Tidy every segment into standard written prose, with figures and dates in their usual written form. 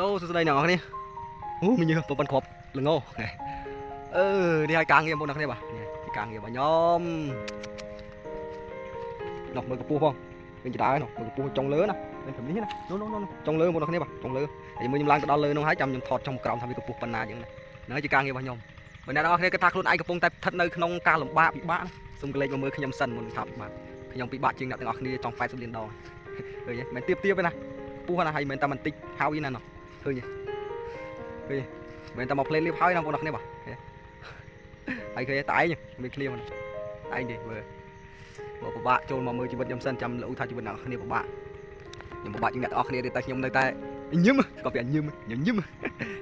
ឡូសួស្តីអ្នកនរគ្នាអូមីញើប្រព័ន្ធគ្រាប់ល្ងអឺនេះឲ្យការងារបងប្អូនគ្នាបាទនេះជាការងាររបស់ខ្ញុំនោះមើលកម្ពស់ផងឃើញចដើនោះមើលកម្ពស់ចុងលើណានៅត្រឹមនេះណានោះនោះចុងលើបងប្អូនគ្នាបាទចុងលើហើយមើលខ្ញុំឡើងទៅដល់លើនោះហើយចាំខ្ញុំថតចុងក្រោមថាវាកម្ពស់ប៉ុណ្ណាអញ្ចឹងណាហ្នឹងជាការងាររបស់ខ្ញុំបើអ្នកនរគ្នាគិតថាខ្លួនឯងកំពុងតែស្ថិតនៅក្នុងការលំបាកពិបាកសូមកលេចមកមើលខ្ញុំសិនមុនថាពិបាកខ្ញុំពិបាកជាងអ្នកទាំងអស់គ្នាចង់80លានដងឃើញទេមិនទៀបទៀបទេណាពុះណាហើយមិនតែបន្តិចហើយណានោះឃើញទេឃើញមិនតែមកផ្លេលៀបហើយណាបងប្អូនគ្នាបាទហើយឃើញតែឯងមានគ្នាមកឯងទេមើលបើពិបាកចូលមកមើលជីវិតខ្ញុំសិនចាំលូថាជីវិតអ្នកគ្នាពិបាកខ្ញុំពិបាកជាងអ្នកទាំងអស់គ្នាទេតែខ្ញុំនៅតែញឹមក៏វាញឹមញឹម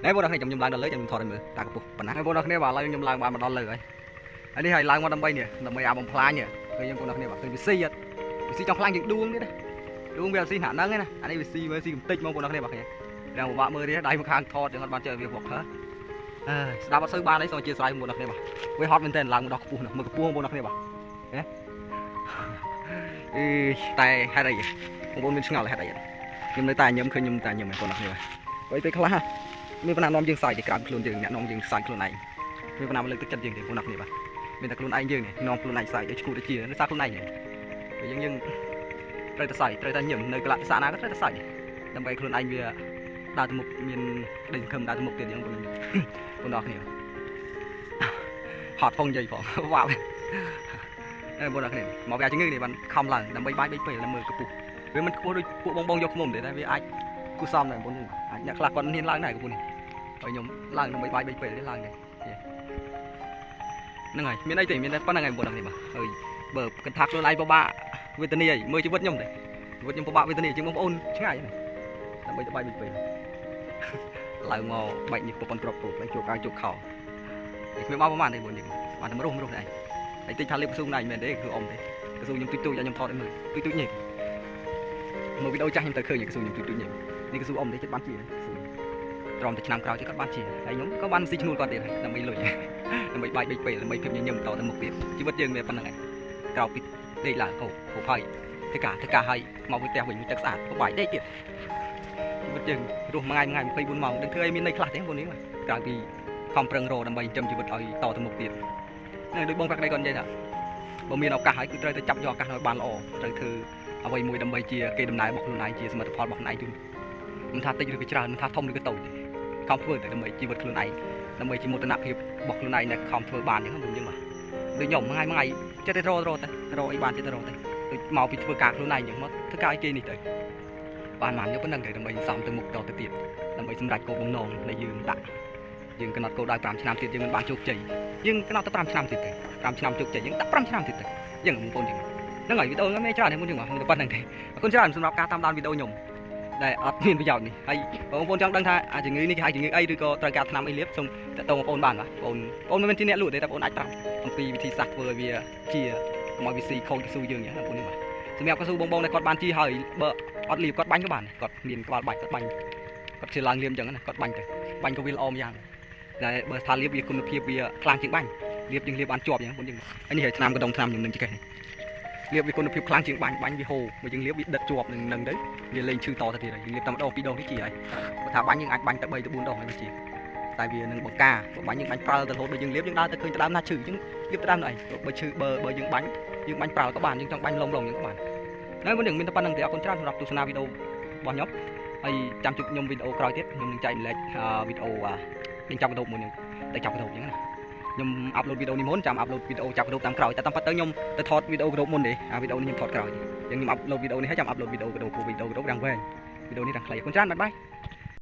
ណែបងប្អូនគ្នាខ្ញុំឡើងដល់លើចាំខ្ញុំថតឲ្យមើលតាកម្ពស់ប៉ុណ្ណាបងប្អូនគ្នាបាទឥឡូវខ្ញុំឡើងបានមកដល់លើហើយហើយនេះហើយឡើងមកដើម្បីនេះដើម្បីអាបំផ្លាញនេះឃើញបងប្អូនគ្នាបាទឃើញវាស៊ីអត់វាស៊ីចង់ខ្លាំងជាងដួងទៀតណាដួងវាស៊ីថ្នាក់ហ្នឹងណាអានេះវាស៊ីមើលស៊ីកំតិចមកបងប្អូនគ្នាបាទឃើញរាំងពិបាកមើលទេដៃមកខាងថតចឹងអត់បានចេះវាវកហ៎អើស្ដាប់អត់សូវបានទេសូមអធិស្ឋានបងប្អូនគ្នាបាទវាហត់មែនតើឡើងមកដល់ខ្ពស់នោះមើលកម្ពស់បងប្អូនគ្នាបាទហ៎អឺតែហេតុអីបងប្អូនមានឆ្ងល់ហេតុអីខ្ញុំនៅតែញឹមឃើញខ្ញុំតែញឹមបងប្អូនគ្នាបាទបើពេលខ្លះមានបណ្ណានាំយើងសើចទៅក្រៅខ្លួនយើងអ្នកនាំយើងសើចខ្លួនឯងមានបណ្ណាមកលើកទឹកចិត្តយើងទេបងប្អូនគ្នាបាទមានតែខ្លួនឯងយើងនេះនាំខ្លួនឯងសើចដូចឈួតដូចជាដោយសារខ្លួនឯងហ្នឹងយើងយើងត្រូវតែសើចត្រូវតែញឹមនៅកលៈទេសៈណាក៏ត្រូវតែសើចដើម្បីខ្លួនឯងវាដើរទៅមុខមានក្តីសង្ឃឹមដើរទៅមុខទៀតយ៉ាងបងប្អូនគ្នាហត់ផងនិយាយផងវ៉ាវបងប្អូនគ្នាមកវាជំងឺនេះបានខំឡើងដើម្បីបាយបីពេលមើលកម្ពស់វាមិនខ្ពស់ដូចពួកបងបងយកខ្មុំទេតែវាអាចគូសំដែរបងប្អូនអាចអ្នកខ្លះគាត់ហ៊ានឡើងដែរកម្ពស់នេះហើយខ្ញុំឡើងដើម្បីបាយបីពេលទេឡើងទេហ្នឹងហើយមានអីទេមានតែប៉ុណ្្នឹងហើយបងប្អូនគ្នាបាទហើយបើគិតថាខ្លួនឯងពិបាកវេទនាអីមើលជីវិតខ្ញុំទេជីវិតខ្ញុំពិបាកវេទនាជាងបងប្អូនឆ្ងាយណាដើម្បីទៅបាយបីពេលឡើងមកបែកនេះប្រព័ន្ធក្របពោឡើងជួកាវជួខោគ្មានមកប្រហែលទេបងយើងបានតែមរុះមរុះដែរហើយតិចថាលេបកស៊ូណៃមែនទេគឺអ៊ំទេកស៊ូខ្ញុំទុយទុយឲ្យខ្ញុំថតឲ្យមើលទុយទុយញ៉េមើលវីដេអូចាស់ខ្ញុំទៅឃើញកស៊ូខ្ញុំទុយទុយញ៉េនេះកស៊ូអ៊ំទេចិត្តបានជាស៊ូត្រមតែឆ្នាំក្រោយទៀតគាត់បានជាហើយខ្ញុំក៏បានស៊ីឈ្នួលគាត់ទៀតដើម្បីលុយដើម្បីបាយបីពេលដើម្បីភាពញញឹមតទៅមុខទៀតជីវិតយើងវាប៉ុណ្្នឹងឯងក្រោយពីដេកឡើងហូបហូបហើយធ្វើការហើយមកវិញផ្ទះវិញទឹកស្អាតបាយដេកទៀតជីវិតយើងរស់មួយថ្ងៃមួយថ្ងៃ24ម៉ោងដឹងធ្វើឲ្យមានន័យខ្លះទេបងនេះក្រៅពីខំប្រឹងរដើម្បីចិញ្ចឹមជីវិតឲ្យតទៅមុខទៀតនេះដូចបងប្រាក់ដីគាត់និយាយថាបើមានឱកាសហើយគឺត្រូវតែចាប់យកឱកាសឲ្យបានល្អត្រូវធ្វើអ្វីមួយដើម្បីជាគេដំណើររបស់ខ្លួនឯងជាសមិទ្ធផលរបស់ខ្លួនឯងជូនមិនថាតិចឬក៏ច្រើនមិនថាធំឬក៏តូចទេខំធ្វើតែដើម្បីជីវិតខ្លួនឯងដើម្បីជាមោទនភាពរបស់ខ្លួនឯងដែលខំធ្វើបានអញ្ចឹងបងយើងបាទដូចខ្ញុំមួយថ្ងៃចិត្តតែររទៅរអីបានចិត្តតែរទៅដូចមកពីធ្វើការខ្លួនឯងអញ្ចឹងមកធ្វើការឲ្យគេនេះទៅបានបានយកប៉ុណ្្នឹងទៅដើម្បីសំទៅមុខតទៅទៀតដើម្បីសម្រេចគោលបំណងដែលយើងដាក់យើងកំណត់គោលដៅ5ឆ្នាំទៀតយើងមិនបានជោគជ័យយើងកំណត់ទៅ5ឆ្នាំទៀតទៅ5ឆ្នាំជោគជ័យយើងដាក់5ឆ្នាំទៀតទៅយើងបងប្អូនយើងហ្នឹងហើយវីដេអូហ្នឹងមានច្រើនទេមុនយើងមកតែប៉ុណ្្នឹងទេអរគុណច្រើនសម្រាប់ការតាមដានវីដេអូខ្ញុំដែលអត់មានប្រយោជន៍នេះហើយបងប្អូនចង់ដឹងថាអាជំងឺនេះគេហៅជំងឺអីឬក៏ត្រូវការថ្នាំអីលាបសូមតាក់ទងបងប្អូនបានបាទបងប្អូនមិនមែនជាអ្នកលក់ទេតែបងប្អូនអាចប្រាប់អំពីវិធីសាស្ត្រធ្វើឲ្យវាជាកុំឲ្យវាស៊ីខូចកស៊ូយើងហ្នឹងបងប្អូននេះបាទសម្រាប់កស៊ូបងបងដែលគាត់បានជាហើយបើអត់លាបគាត់បាញ់ក៏បានគាត់មានក្បាលបាច់គាត់បាញ់គាត់ជាឡើងលាបអញ្ចឹងណាគាត់បាញ់ទៅបាញ់ក៏វាល្អម្យ៉ាងតែបើថាលាបវាគុណភាពវាខ្លាំងជាងបាញ់លាបយើងលាបបានជាប់អញ្ចឹងបងយើងហើយនេះហើយថ្នាំកដុំថ្នាំខ្ញុំនឹងចកេះលាបវាគុណភាពខ្លាំងជាងបាញ់បាញ់វាហូរមកយើងលាបវាដិតជាប់នឹងនឹងទៅវាលែងឈឺតទៅទៀតហើយយើងលាបតែម្ដងពីរដងនេះជាហើយបើថាបាញ់យើងអាចបាញ់តែ3ទៅ4ដងហើយវាជាតែវានឹងបង្ការបើបាញ់យើងបាញ់ប្រើទៅរហូតដល់យើងលាបយើងដើរទៅឃើញទៅដើមណាឈឺអញ្ចឹងលាបទៅដើមនោះឯងបើឈឺបើយើងបាញ់យើងបាញ់ប្រើក៏បានយើងចង់បាញ់ឡងឡងយើងក៏បានហើយមុននឹងមានតែប៉ុណ្្នឹងទេអរគុណច្រើនសម្រាប់ទស្សនាវីដេអូរបស់ខ្ញុំហើយចាំជួបខ្ញុំវីដេអូក្រោយទៀតខ្ញុំនឹងចែកម្លែកវីដេអូដេញចាប់កដោបមួយនឹងតែចាប់កដោបអញ្ចឹងណាខ្ញុំអាប់ឡូតវីដេអូនេះមុនចាំអាប់ឡូតវីដេអូចាប់កដោបតាមក្រោយតែតាមពិតទៅខ្ញុំទៅថតវីដេអូកដោបមុនទេអាវីដេអូនេះខ្ញុំថតក្រោយអញ្ចឹងខ្ញុំអាប់ឡូតវីដេអូនេះហើយចាំអាប់ឡូតវីដេអូកដោបព្រោះវីដេអូកដោបរាំងវែងវីដេអូនេះរាំងខ្លីអរគុណច្រើនបាយបាយ។